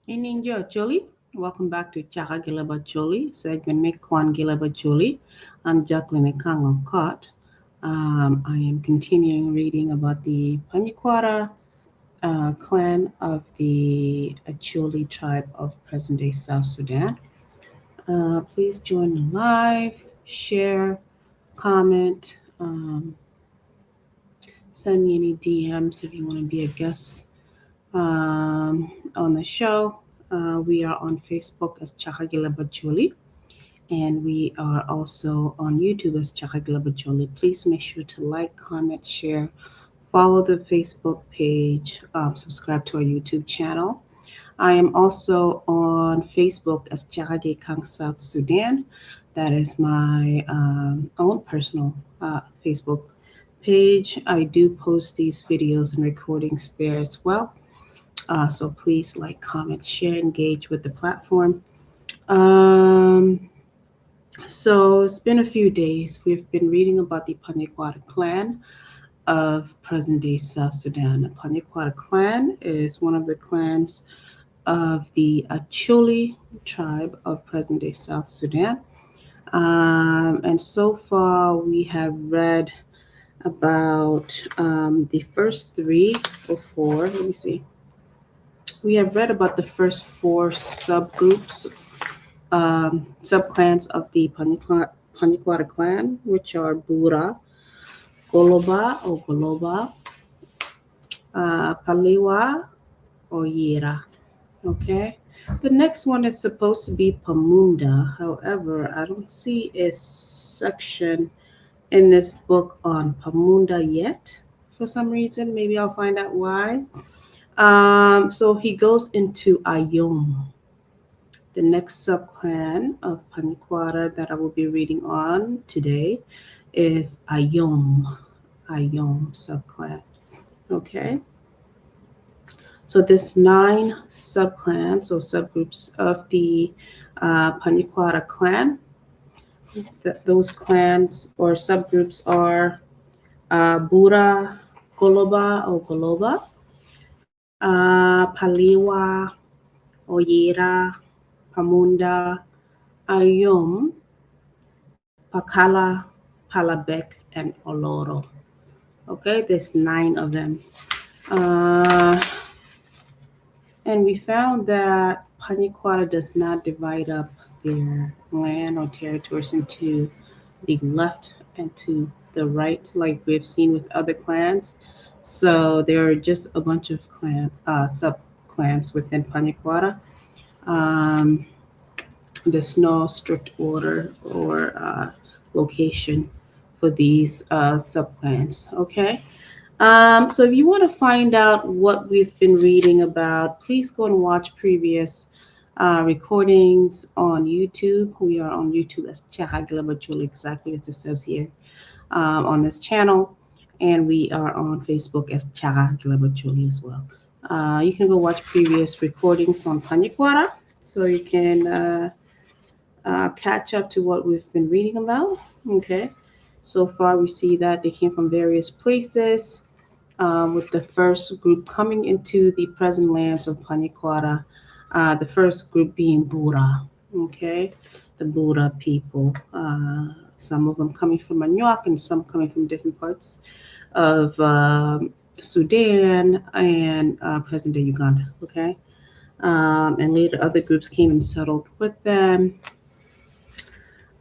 Evening, Jo Acholi. Welcome back to Chaka Gilab Acholi, segment me Kwan Gilab Acholi. I'm Jacqueline Ekang Okot. I am continuing reading about the Panyikwara clan of the Acholi tribe of present-day South Sudan. Please join the live, share, comment, send me any DMs if you want to be a guest on the show. We are on Facebook as Chaka Gilab Acholi, and we are also on YouTube as Chaka Gilab Acholi. Please make sure to like, comment, share, follow the Facebook page, subscribe to our YouTube channel. I am also on Facebook as Chaka Kang South Sudan. That is my own personal Facebook page. I do post these videos and recordings there as well. So please like, comment, share, engage with the platform. So it's been a few days. We've been reading about the Panyikwara clan of present-day South Sudan. The Panyikwara clan is one of the clans of the Acholi tribe of present-day South Sudan. And so far we have read about the first three or four. Let me see. We have read about the first four subgroups, subclans of the Panyikwara clan, which are Bura, Goloba or Goloba, Paliwa, or Yira. Okay. The next one is supposed to be Pamunda. However, I don't see a section in this book on Pamunda yet for some reason. Maybe I'll find out why. So he goes into Ayom, the next subclan of Panyikwara that I will be reading on today is Ayom, Ayom subclan. Okay. So this 9 subclans or subgroups of the Panyikwara clan, those clans or subgroups are Bura, Goloba or Goloba, Paliwa, Oyera, Pamunda, Ayom, Pakala, Palabek, and Oloro. Okay, there's 9 of them. And we found that Panyikwara does not divide up their land or territories into the left and to the right, like we've seen with other clans. So there are just a bunch of sub-clans within Panyikwara. There's no strict order or location for these sub-clans, okay? So if you want to find out what we've been reading about, please go and watch previous recordings on YouTube. We are on YouTube as Chaka Gilab Acholi, exactly as it says here on this channel. And we are on Facebook as Chaka Gilab Acholi as well. You can go watch previous recordings on Panyikwara so you can catch up to what we've been reading about. Okay. So far, we see that they came from various places, with the first group coming into the present lands of Panyikwara, the first group being Bura, okay, the Bura people. Some of them coming from Anyuak and some coming from different parts of Sudan and present-day Uganda, okay? And later other groups came and settled with them.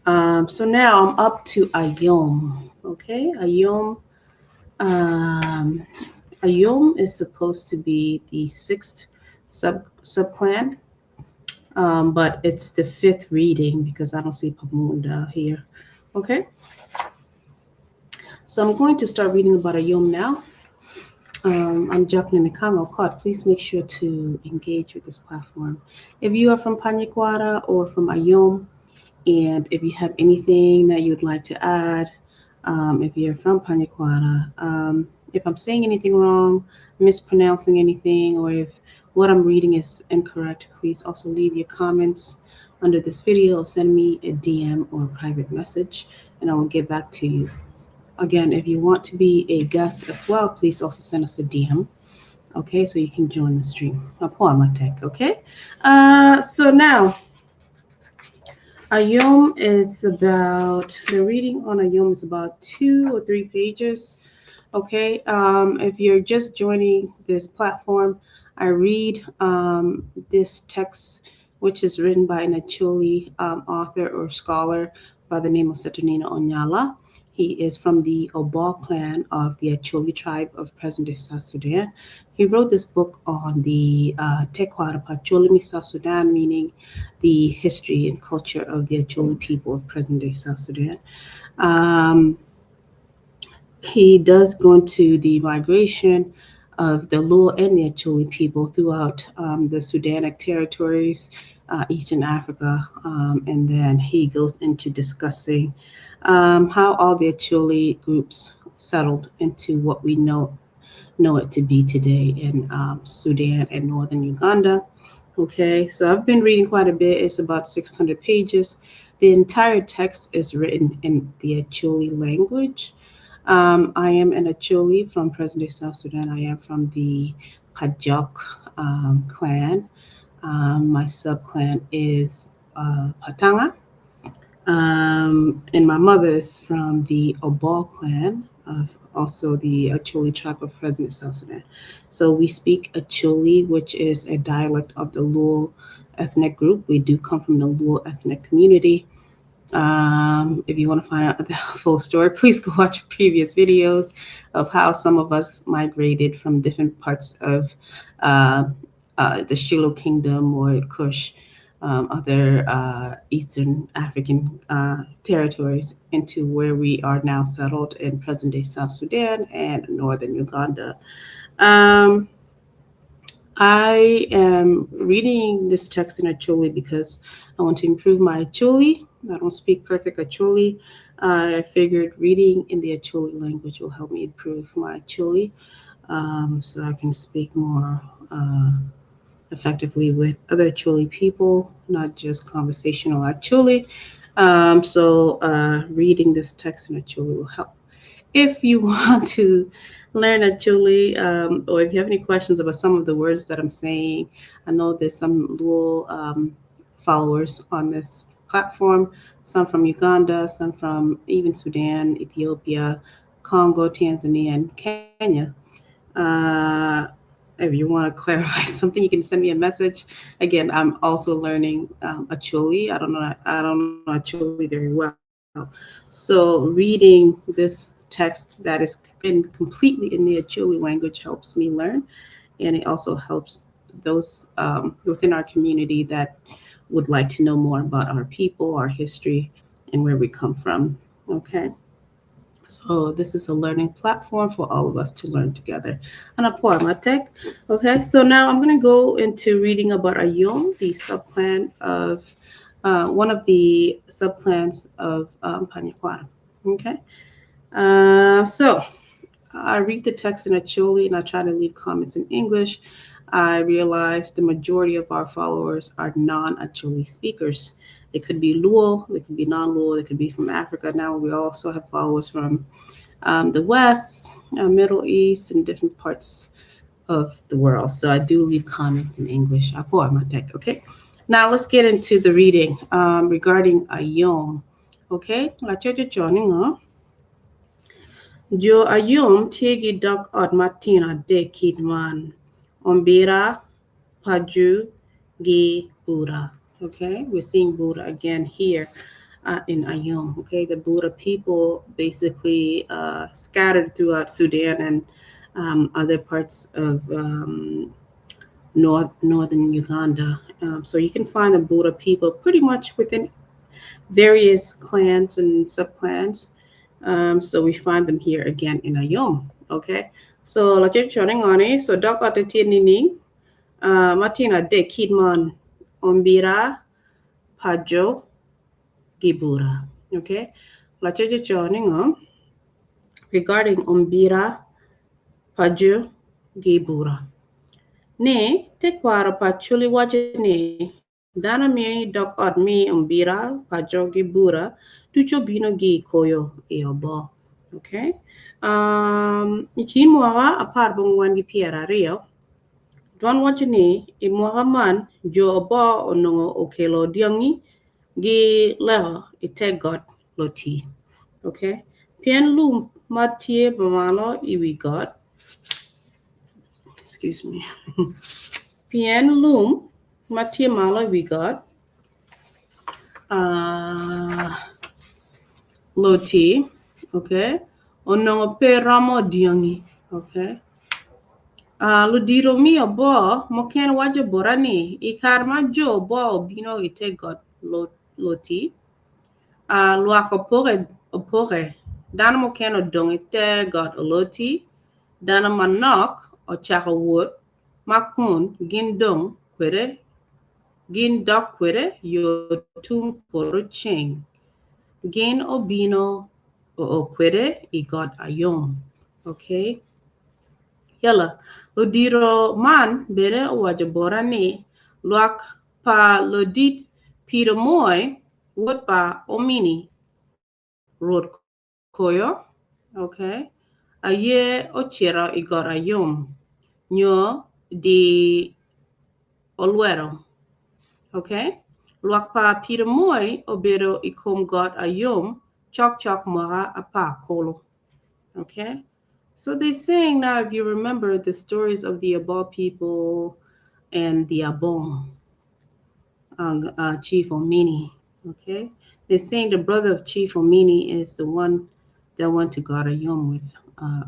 So now I'm up to Ayom, okay? Ayom is supposed to be the 6th subclan, but it's the 5th reading because I don't see Pamunda here, okay? So I'm going to start reading about Ayom now. I'm Jacqueline Ekang Okot. Please make sure to engage with this platform. If you are from Panyikwara or from Ayom, and if you have anything that you'd like to add, if you're from Panyikwara, if I'm saying anything wrong, mispronouncing anything, or if what I'm reading is incorrect, please also leave your comments under this video or send me a DM or a private message, and I will get back to you. Again, if you want to be a guest as well, please also send us a DM. Okay, so you can join the stream. Okay, so now Ayom is about, the reading on Ayom is about 2 or 3 pages. Okay, if you're just joining this platform, I read this text, which is written by an Acholi author or scholar by the name of Saturnino Onyala. He is from the Obal clan of the Acholi tribe of present-day South Sudan. He wrote this book on the Tekwara Acholi South Sudan, meaning the history and culture of the Acholi people of present-day South Sudan. He does go into the migration of the Luo and the Acholi people throughout the Sudanic territories, Eastern Africa, and then he goes into discussing how all the Acholi groups settled into what we know it to be today in Sudan and northern Uganda. Okay, so I've been reading quite a bit. It's about 600 pages. The entire text is written in the Acholi language. I am an Acholi from present-day South Sudan. I am from the Pajok clan. My subclan is Patanga. And my mother is from the Obal clan of also the Acholi tribe of present South Sudan. So we speak Acholi, which is a dialect of the Luo ethnic group. We do come from the Luo ethnic community. If you want to find out the full story, please go watch previous videos of how some of us migrated from different parts of the Shilluk Kingdom or Kush, other Eastern African territories into where we are now settled in present-day South Sudan and northern Uganda. I am reading this text in Acholi because I want to improve my Acholi. I don't speak perfect Acholi. I figured reading in the Acholi language will help me improve my Acholi so I can speak more effectively with other Acholi people, not just conversational Acholi. So reading this text in Acholi will help. If you want to learn Acholi, or if you have any questions about some of the words that I'm saying, I know there's some Luo followers on this platform, some from Uganda, some from even Sudan, Ethiopia, Congo, Tanzania, and Kenya. If you want to clarify something, you can send me a message. Again, I'm also learning Acholi. I don't know Acholi very well. So reading this text that is written completely in the Acholi language helps me learn, and it also helps those within our community that would like to know more about our people, our history, and where we come from. Okay. So this is a learning platform for all of us to learn together. Okay, so now I'm going to go into reading about Ayom, the subclan of one of the subclans of Panyikwara. Okay, so I read the text in Acholi and I try to leave comments in English. I realize the majority of our followers are non-Acholi speakers. They could be Luo, they could be non-Luo, they could be from Africa. Now we also have followers from the West, Middle East, and different parts of the world. So I do leave comments in English. Okay. Now let's get into the reading regarding Ayom. Okay. Jo Ayom tye ki dog ot matino adek kit man. Ombira, Paju, gi Bura. Okay, we're seeing Bura again here in Ayom. Okay, the Bura people basically scattered throughout Sudan and other parts of northern Uganda. So you can find the Bura people pretty much within various clans and subclans. So we find them here again in Ayom. Okay, so so dog ot tye nining matino adek kit man Ombira, Pajo, gi Bura. Okay, regarding Ombira, Pajo, gi Bura. Ni tekwaro pa Acholi waco ni dano me dog ot me Ombira, Pajo gi Bura ducu obino ki i koyo i Oboo. Okay. I kin mwaka 14 gi 20. Dwan waco ni, I mwaka man, jo Oboo onongo okelo dyangi gi leko i te got Loti. Okay? Pien lum ma tye malo i wi got, excuse me, pien lum ma tye malo i wi got, uh, Loti, okay, onongo pe romo dyangi, okay. Uh, ludito me Oboo mukene waco bota ni i kare ma jo Oboo obino i te got Loti, uh, lwak opoke, opoke. Dano mukene odong i te got Oloti, dano manok ocako wot ma kun gin dong kwede gin dok kwede yo tung poto ceng. Gin obino oo kwede i got Ayom. Okay. Yala, ludito man bene owaco bota ni, Lwak pa ludit pido moi wod pa omini Rwot Koyo, okay, aye ocito i got Ayom nyo di olwero. Okay, lwak pa pido moi obedo i kom got Ayom cokcok mwaka apar kulu. Okay, so they saying now, if you remember the stories of the Abor people and the Abong, Chief Omini. Okay, they're saying the brother of Chief Omini is the one that went to Got Ayom with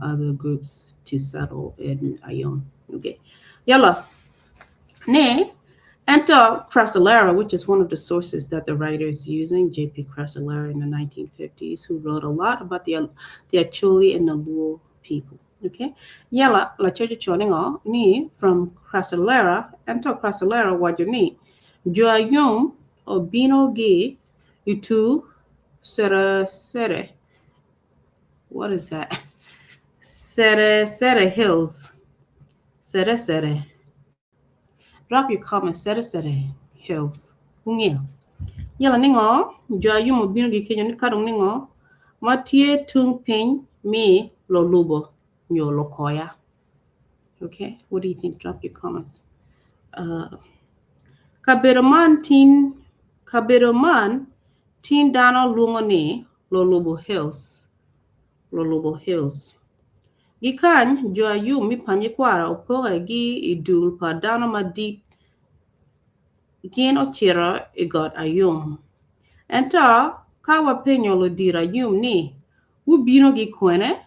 other groups to settle in Ayom. Okay, Yalla. Ne, enter Crassularia, which is one of the sources that the writer is using, J.P. Crassularia in the 1950s, who wrote a lot about the Acholi and the Luo people. Okay, Yalla, la chojo choningo ni from Crassularia, enter Crassularia wajo ni jo Ayom obino gi itu sere sere. What is that? Sere Sere Hills. Sere Sere. Drop your comment. Sere Sere Hills. Ungil. Yala ningo jo Ayom obino gi kenyo ni kadong ningo ma tye tung piny mi lo lubo nyo lokoya. Okay, what do you think? Drop your comments. Kabedo man tin dano lwongo ni Lolubo Hills. Lolubo Hills. Gikany jo Ayom mi Panyikwara opoke gi i dul pa dano madit gin ocito i got Ayom. Ento ka wapenyo ludito Ayom ni wubino gi kwene,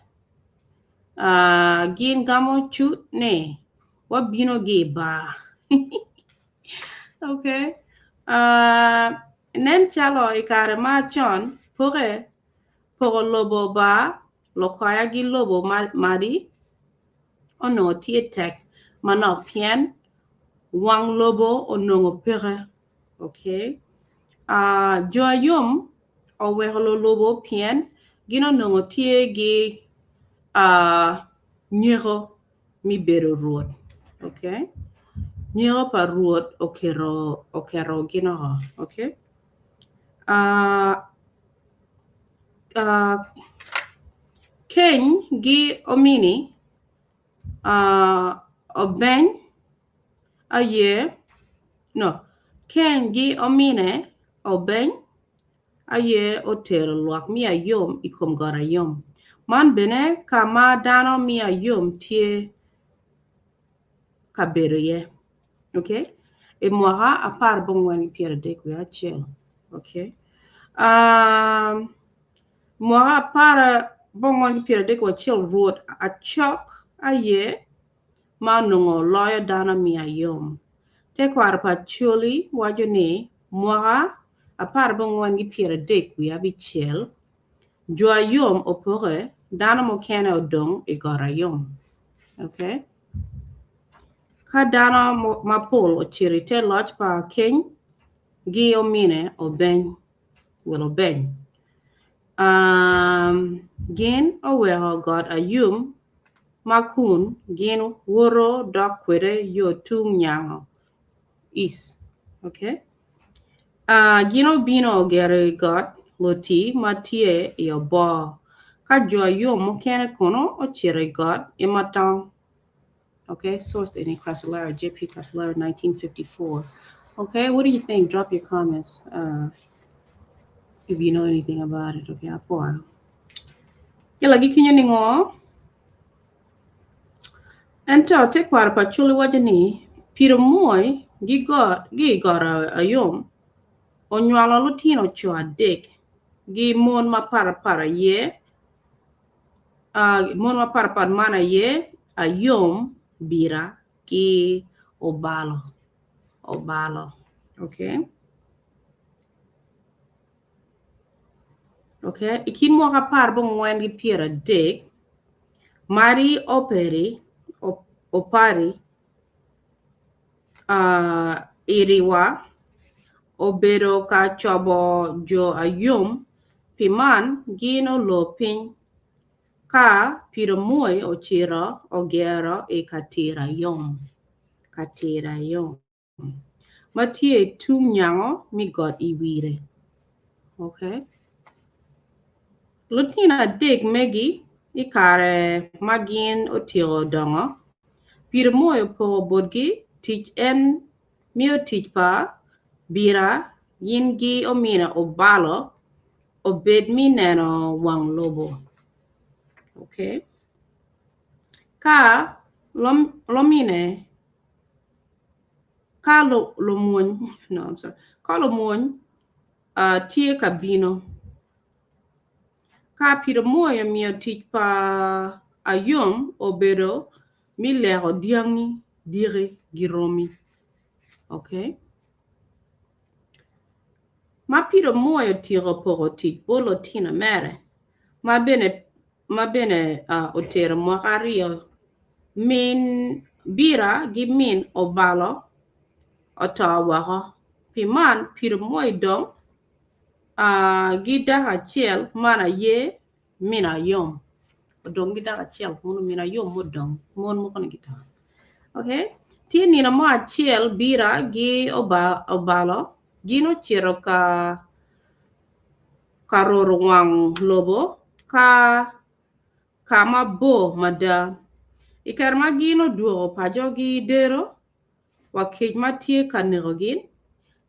gin gamo cut ni wabino gi i bar. Okay. Nen calo i kare ma con poke poko lobo bar lokoya gi lobo madi onongo tye tek manok pien wang lobo onongo peke. Okay. Jo Ayom oweko lolobo pien gin onongo tye gi nyeko mi bedo rwot. Okay. Nyeko pa rwot oketo oketo gin oko. Okay. Keny gi omini obeny aye no Keny gi omine obeny aye otero lwak mi Ayom i kom got Ayom. Man bene ka ma dano mi Ayom tye ka bedo iye. Okay. I mwaka 1931. Okay. Mwaka 1931 Rwot Acok aye ma onongo loyo dano mi Ayom. Tekwaro pa Acholi waco ni mwaka 1936 jo Ayom opoke dano mukene odong i got Ayom. Okay. Ka dano mapol ocito i te loc pa Keny gi omine obeny, wel obeny. Gin oweko got Ayom ma kun gin woto dok kwede yo tung nyango East. Okay. Gin obino ogero i got Loti ma tye i Oboo, ka jo Ayom mukene kono ocito i got Imatong. Okay, sourced in Chrysler, JP Chrysler, 1954. Okay, what do you think? Drop your comments if you know anything about it. Okay, apo. Yala gi kinyo ni ngo? Ento tekwaro pa Acholi waco ni Peter Moi gi got Ayom onywalo lutino co adek gi mon mapat pat aye mon mapat pat man aye Ayom, Bira ki Obalo. Obalo. Okay. Okay. I kin mwaka 1930, Mari Operi Opari Iriwa obedo ka cobo jo Ayom pi man gin olor piny ka Peter Moi ocito ogero i Katir Ayom. Katir Ayom ma tye i tung nyango me got i wire. Okay. Lutino adek megi i kare ma gin otyeko dongo, Peter Moi opoko botgi tic en miyo tic pa Bira gin gi omine Obalo obed mi neno wang lobo. Okay. Ka lomine ka lumwony no, I'm sorry. Ka lumwony tye ka bino. Ka Peter Moi omiyo tic pa Ayom obedo mi leko dyangi diki gi romi. Okay. Ma Peter Moi otyeko poko tic bot lutino mere ma bene otero mwaka aryo min Bira gi min Obalo oto woko. Pi man Peter Moi dong gi dako acel man aye min Ayom. Odong gi dako acel kunu min Ayom modong mon moko ni gito. Okay. Tye nino mo acel Bira gi Obalo gin ocito ka roro wang lobo ka ma bor mada. I kare ma gin odwogo paco gi dero wa kec ma tye ka neko gin,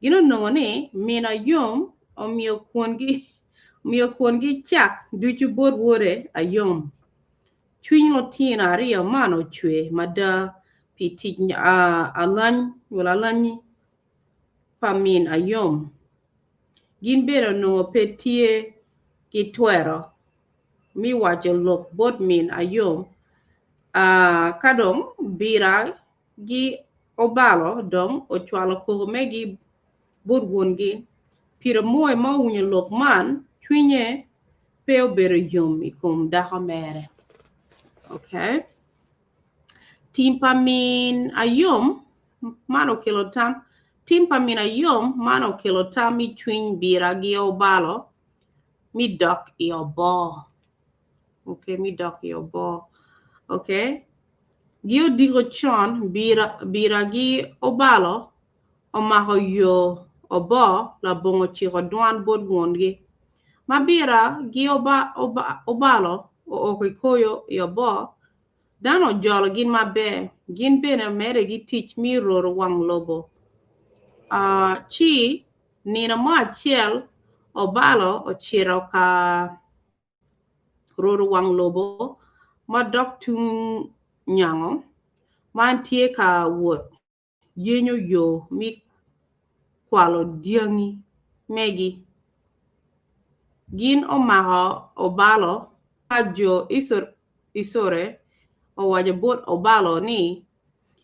gin onongo ni min Ayom omiyo kwon gi cak ducu bot wode Ayom. Cwiny lutino aryo man ocwe mada pi tic alanyi pa min Ayom. Gin bene onongo pe tye ki twero mi waco lok bot min Ayom ka dong Bira gi Obalo dong ocwalo koko megi bot wongi. Peter Moi ma owinyo lok man cwinye pe obedo yom i kom dako mere. Okay. Tim pa min Ayom man okelo tam Tim pa min Ayom man okelo tam i cwiny Bira gi Obalo mi dok i oboo. Okay, mi dok i oboo. Okay. Gi odiko con Bira gi Obalo omako yo oboo labongo ciko dwan bot wongi. Ma Bira gi Obalo oo i koyo i oboo, dano ojolo gin maber. Gin bene omedde gi tic mi roro wang lobo. Ci nino mo acel Obalo ocito ka roro wang lobo ma dok tung nyango ma en tye ka wot yenyo yo mi kwalo dyangi megi. Gin omako Obalo ka jo Isore owaco bot Obalo ni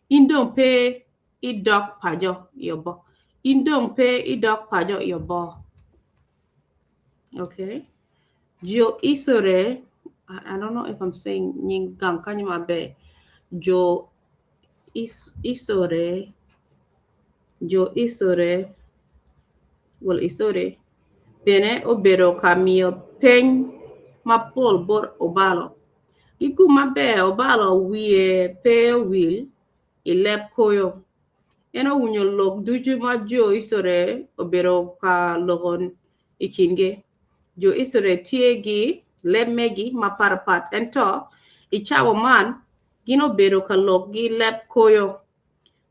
in dong pe idok paco i oboo. In dong pe idok paco i oboo. Okay. Jo Isore, I don't know if I'm saying nying gang kanyo maber. Jo Isore, Jo Isore, well Isore, bene obedo ka miyo peny mapol bot Obalo. Gigum maber Obalo wiye pe owil i leb koyo. En owinyo lok ducu ma jo Isore obedo ka loko i kingi. Jo Isore tye gi leb megi mapat pat ento i cawa man Gin obedo ka lok gi leb koyo.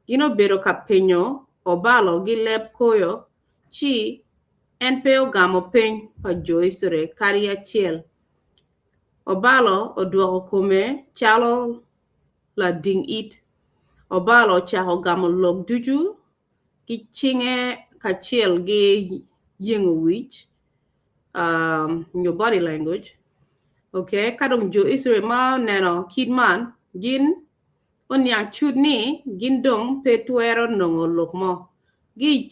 Gin obedo ka penyo Obalo gi leb koyo ci en pe ogamo peny pa jo Icrael kadi acel. Obalo odwoko kome calo lading it. Obalo ocako gamo lok ducu ki cinge kacel ki yengo wic nyo body language. Okay, ka dong jo Icrael ma oneno kit man, gin oniang cut ni gin dong pe twero nongo lok mo. Gi i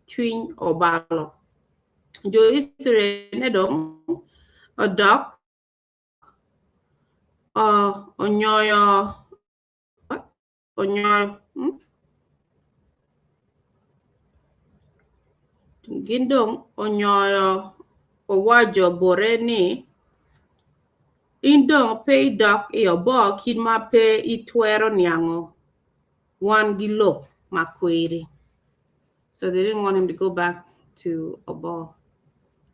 cwiny Obalo, jo Icrael ne dong odok onyoyo Gin dong onyoyo owaco bote ni, In dong pe idok i oboo kit ma pe itwero niango wan gi lok ma kwiri. So they didn't want him to go back to oboo.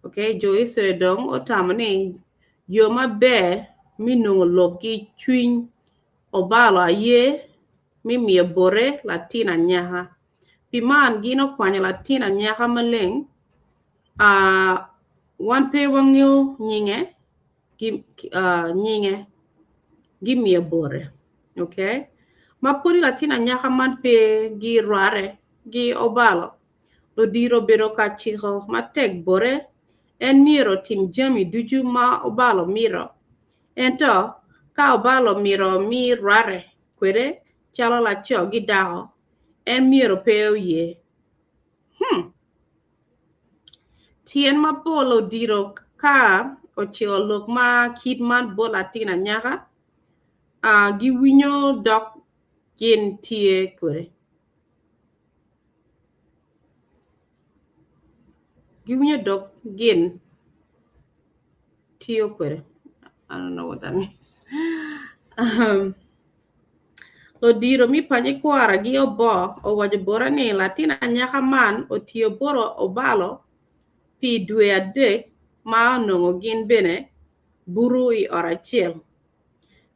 Okay, jo Icrael dong otamo ni yo maber me nongo lok ki cwiny Obalo aye me miyo bote latin anyaka. Pi man gin okwanyo latin anyaka maleng, wan pe wangeyo nyinge, nyinge gimiyo bote. Okay? Ma pwodi latin anyaka man pe girwate gi Obalo, ludiro obedo ka ciko matek bote en myero otim jami ducu ma Obalo mito. Ento, ka Obalo mito mi rwate kwede calo laco ki dako, en myero pe oye. Hmm. Tyen mapol odiro ka ociko lok ma kit man bot latin anyaka, giwinyo dok gin tye kwede. Giwinyo dok gin tiyo kwede. I don't know what that means. Um, Lodiro mi paci kwara gi obo owaco bota ni latin anyaka man otiyo bot Obalo pi dwe adek ma onongo gin bene buto i ot acel.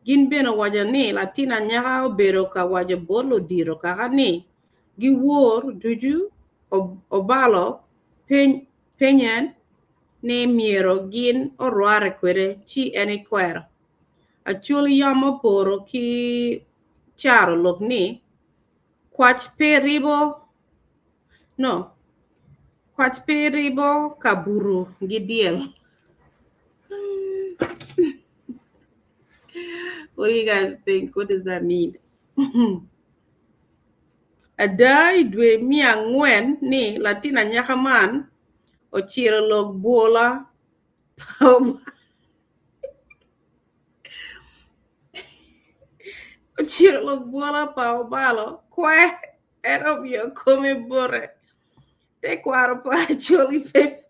Gin bene owaco ni latin anyaka obedo ka waco bot ludito kaka ni giwor ducu Obalo penye ni myero gin orware kwede ci en ikwero. Acholi yam oporo ki caro lok ni, Kwac pe ribo no, kwac pe ribo ka buto gi dyel. What do you guys think? What does that mean? Ada i dwe me angwen ni latin anyaka man ociro lok bwola Ociro lok bwola pa Obalo kwe en omiyo kome bote. Tekwaro pa Acholi pe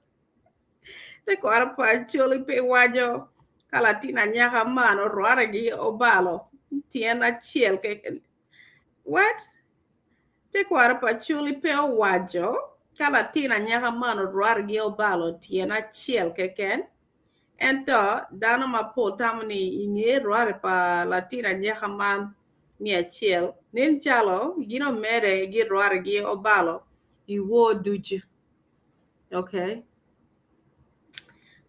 Tekwaro pa Acholi pe waco ka latin anyaka man orwate ki Obalo tyen acel keken. What? Tekwaro pa Acholi pe owaco ka latin anyaka man orwate ki Obalo tyen acel keken. Ento, dano mapol tamo ni i nge rwate pa latin anyaka man me acel, nen calo gin omede ki rwategi obalo i wor ducu. Okay.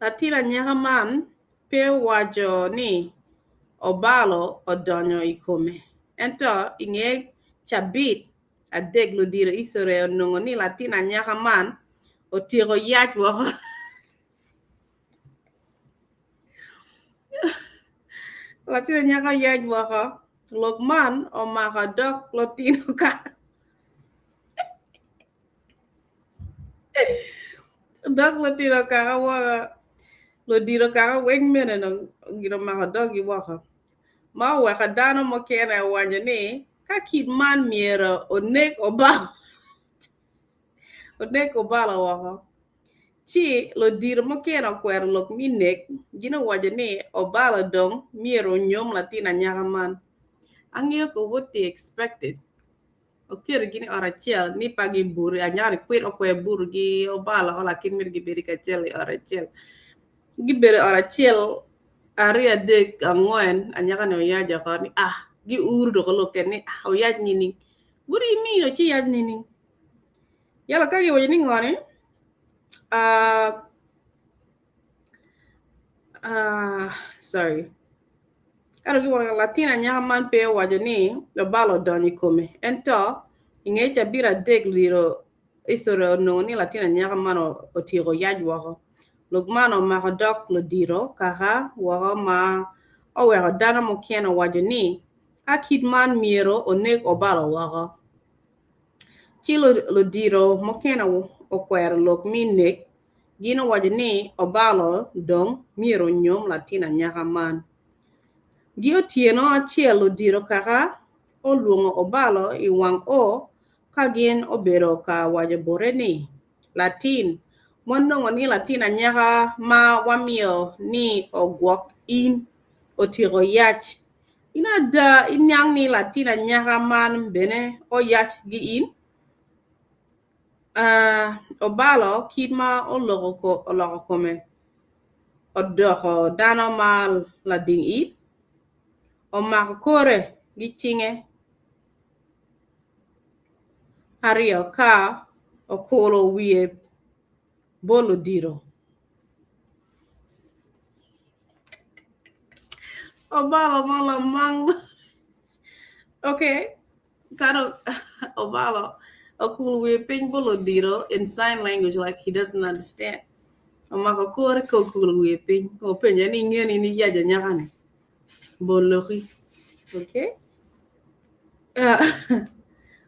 Latin anyaka man pe owaco ni obalo odonyo i kome. Ento, i nge cabit adek ludito Icrael onongo ni latin anyaka man otyeko yac woko. Latin anyaka oyac woko, lok man omako dog lutino kaka dog lutino kaka woko ludito kaka weng mene dong gin omako doggi woko ma oweko dano mukene owaco ni ka kit man myero onek Obama onek Obama woko. Ci ludito mukene okwero lok me nek, gin owaco ni Obalo dong myero onyom latin anyaka man. Angeyo ko what they expected. Oketo gin i ot acel ni pa gibuto anyaka ni kwit okwer buto gi Obalo lakin myero gibed kacel i ot acel. Gibedo i ot acel. Aryo adek angwen anyaka-ni oyac oko ni ah giuru dok olokke ni ah oyac nining? What do you mean oci yac nining? Yalo ka giwaco ni ngo ni ah ah sorry ento giwaco latin anyaka man pe owaco ni obalo odonyo i kome ento i nge cabit adek liro Icrael onongo ni latin anyaka man otyeko yac woko. Lok man omako dog ludito kaka woko ma oweko dano mukene owaco ni, Ka kit man myero onek Obalo woko. Ci ludito mukene okwero lok me nek. Gin owaco ni Obalo dong myero onyom latin anyaka man. Gi otyeno acel ludito kaka olwongo Obalo i wang oo Ka gin obedo ka waco bote ni, Latin, wanongo ni latin anyaka ma wamiyo ni ogwok in otyeko yac. In ada iniang ni latin anyaka man bene oyac ki in? Obalo kit ma oloko kome odoko dano ma lading it, omako kore ki cinge. Aryo ka okulo wiye bot ludito. Obalo ma lamang okay kind of obalo okulo wiye piny bot ludito in sign language like he doesn't understand. Omako kore ka okulo wiye piny openye ni ingeni ni iyaco anyaka-ni bot loki okay.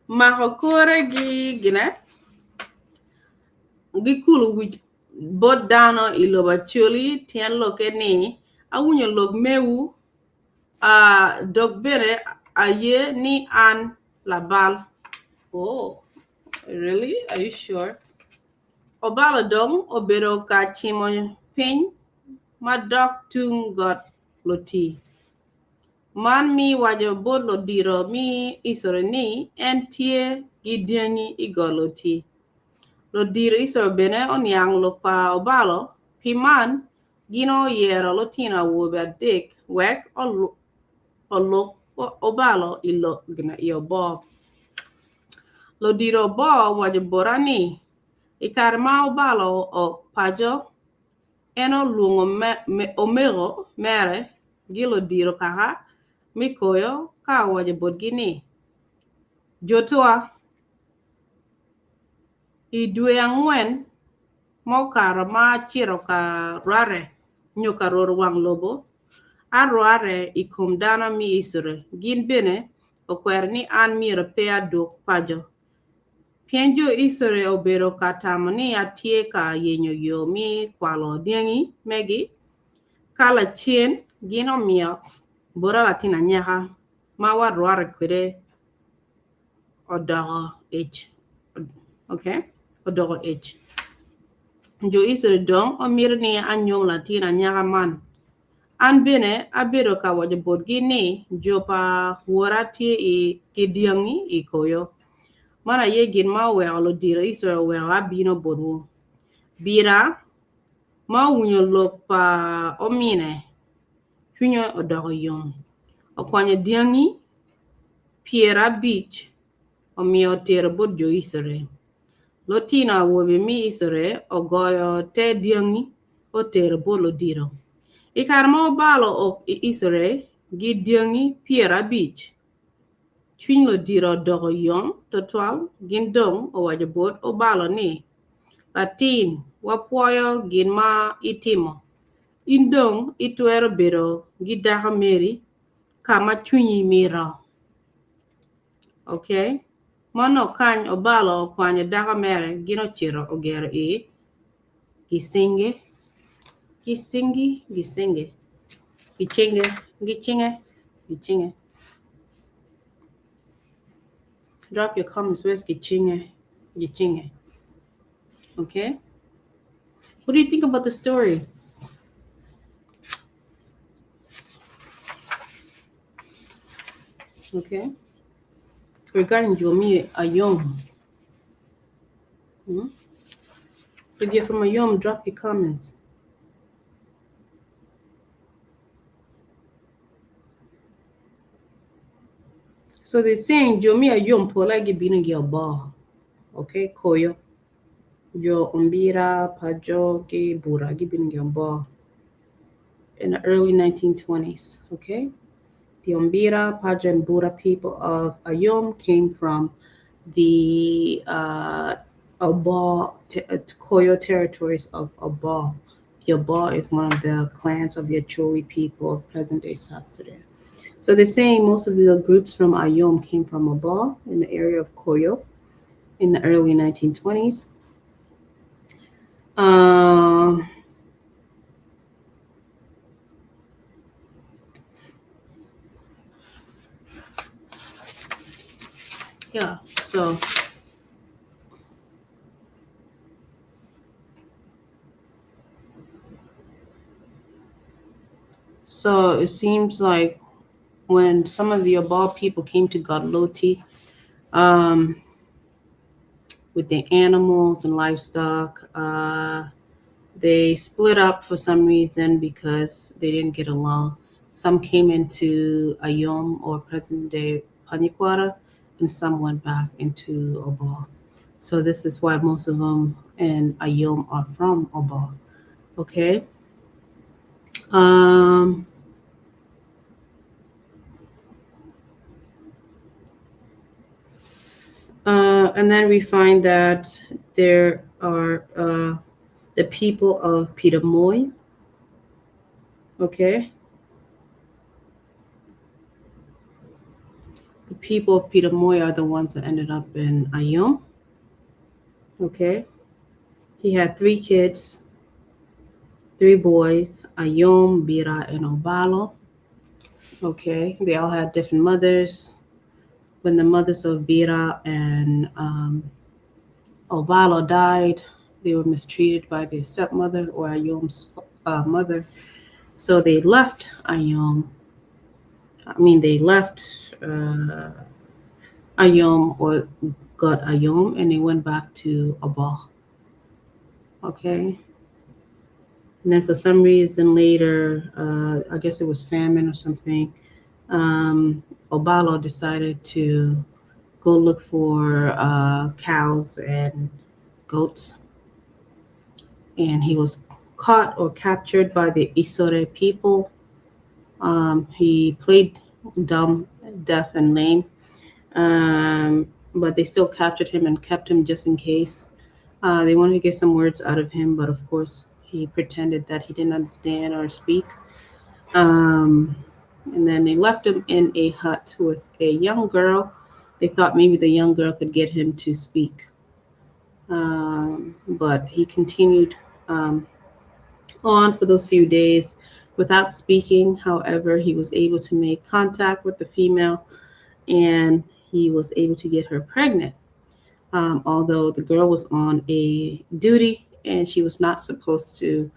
Mako kore gi gine gikulo wic bot dano i lobo Acholi tyen lokke ni awinyo lok mewu dok bene aye ni an labal. Oh really? Are you sure? Obalo dong obedo ka cimo piny ma dok tung got luti. Man mi waco bot ludito me Icrael ni en tye ki dyangi i got luti. Ludito Icrael bene oniang lok pa Obalo, pi man gin oyero lutino awobe adek wek oluk Obalo i oboo. Ludito oboo owaco bota ni, I kare ma Obalo oo paco, En olwongo omego mere ki ludito kaka me koyo ka owaco botgi ni, Jotua, i dwe angwen ma okato ma acito ka rwate nyo ka roro wang lobo, arwate i kom dano me Icrael, gin bene okwero ni an myero pe adwog paco. Pien jo Icrael obedo ka tamo ni atye ka yenyo yo me kwalo dyangi megi, ka lacen gin omiyo bota latin anyaka ma warwatte kwede odoko ic. Okay, odoko ic. Jo Icrael dong omito ni anyom latin anyaka man. An bene abedo ka waco botgi ni jo pa wora tye ki dyangi i koyo. Man aye gin ma oweko ludito Icrael oweko abino botwu. Bira ma owinyo lok pa omine, cwinye odoko yom. Okwanyo dyangi 50 omiyo otero bot jo Icrael. Lutino awobe me Icrael ogoyo te dyangi otero bot ludito. I kare ma obalo ok i Icrael gi dyangi 50, cwiny ludito odoko yom twatwal. Gin dong owaco bot Obalo ni, Latin, wapwoyo gin ma itimo. In dong itwero bedo gi dako meri ka ma cwinyi mito. Okay. Ma onongo kany Obalo okwanyo dako mere gin ocito ogero i Gicinge, Gicingi, Gicinge, Gicinge, Gicinge, Gicinge. Drop your comments. Where's Gicinge? Gicinge. Okay. What do you think about the story? Okay. Regarding Jo me Ayom. If you're from Ayom, drop your comments. So they're saying jo me Ayom polle gibino ki Abor. Okay, Koyo. Jo Ombira, Pajo, ki Bura gibino ki Abor in the early 1920s. Okay, the Ombira, Pajo, and Bura people of Ayom came from the Abor, Koyo territories of Abor. The Abor is one of the clans of the Acholi people of present-day South Sudan. So they're saying most of the groups from Ayom came from Abor in the area of Koyo in the early 1920s. Yeah, so so it seems like when some of the Abor people came to Got Loti, with their animals and livestock, they split up for some reason because they didn't get along. Some came into Ayom or present-day Panyikwara, and some went back into Abor. So this is why most of them in Ayom are from Abor. Okay. And then we find that there are the people of Peter Moy. Okay. The people of Peter Moy are the ones that ended up in Ayom. Okay. He had 3 kids, 3 boys, Ayom, Bira, and Obalo. Okay. They all had different mothers. When the mothers of Bira and Obalo died, they were mistreated by their stepmother or Ayom's mother. So they left Ayom. I mean, they left Ayom or got Ayom, and they went back to Abor. Okay. And then for some reason later, I guess it was famine or something, Obalo decided to go look for cows and goats. And he was caught or captured by the Isore people. He played dumb, deaf, and lame, but they still captured him and kept him just in case. They wanted to get some words out of him, but of course he pretended that he didn't understand or speak. And then they left him in a hut with a young girl. They thought maybe the young girl could get him to speak. But he continued on for those few days without speaking. However, he was able to make contact with the female, and he was able to get her pregnant. Although the girl was on a duty and she was not supposed to,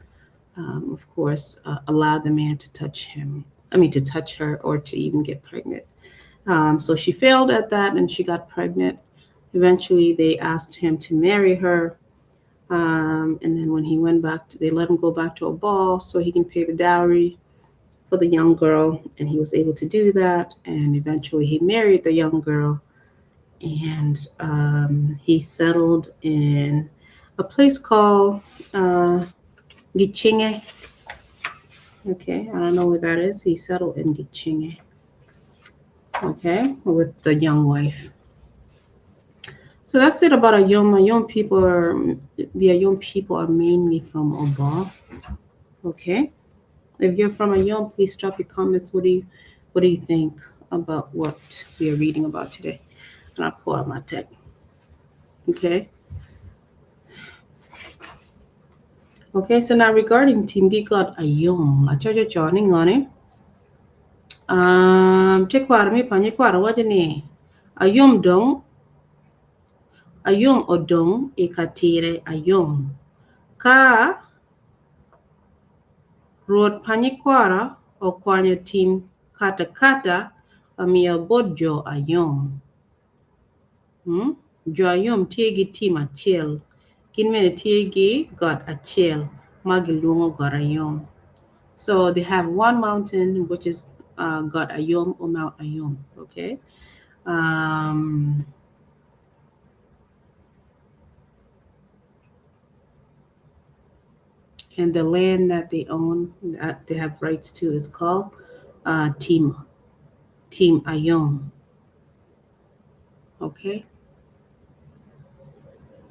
of course, allow the man to touch him. I mean, to touch her or to even get pregnant. So she failed at that and she got pregnant. Eventually, they asked him to marry her. And then when he went back, they let him go back to Abor so he can pay the dowry for the young girl. And he was able to do that. And eventually he married the young girl. And he settled in a place called Gichinge. Okay, I don't know where that is. He settled in Gichinge. Okay, with the young wife. So that's it about Ayom. The Ayom people are mainly from Abor. Okay. If you're from Ayom, please drop your comments. What do you think about what we are reading about today? And I'll pull out my text. Okay. Okay, so now regarding Team Got Ayom, Ayom dong Ayom odong ikatire Ayom. Ka Rwot Panyikwara okwanyo tim kata kata omiyo bot jo Ayom. Jo Ayom tye gi tim achiel. Gin bene tye gi got achiel ma gilwongo got Ayom. So they have one mountain, which is Got Ayom or Mount Ayom. Okay. Um, and the land that they own, that they have rights to, is called Team Team Ayom. Okay.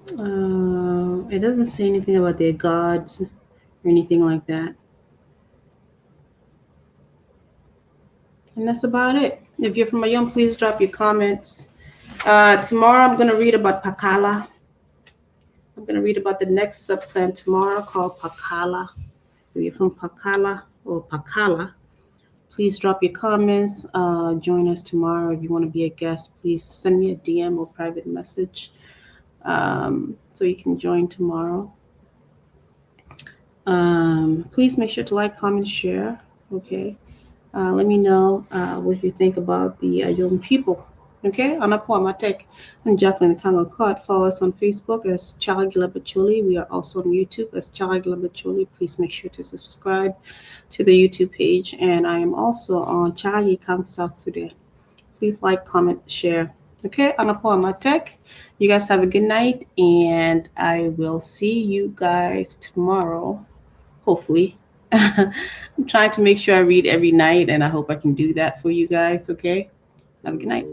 It doesn't say anything about their gods or anything like that. And that's about it. If you're from Ayom, please drop your comments. Tomorrow I'm going to read about Pakala. I'm going to read about the next subclan tomorrow called Pakala. If you're from Pakala or Pakala, please drop your comments. Join us tomorrow. If you want to be a guest, please send me a DM or private message so you can join tomorrow. Please make sure to like, comment, share. Okay. Let me know what you think about the Ayom people. Okay, Anapua Matek and Jacqueline Kango Kot. Follow us on Facebook as Chagila Bacholi. We are also on YouTube as Chagila Bacholi. Please make sure to subscribe to the YouTube page. And I am also on Chagi Kang South Sudan. Please like, comment, share. Okay, Anapua Matek. You guys have a good night, and I will see you guys tomorrow, hopefully. I'm trying to make sure I read every night, and I hope I can do that for you guys. Okay, have a good night.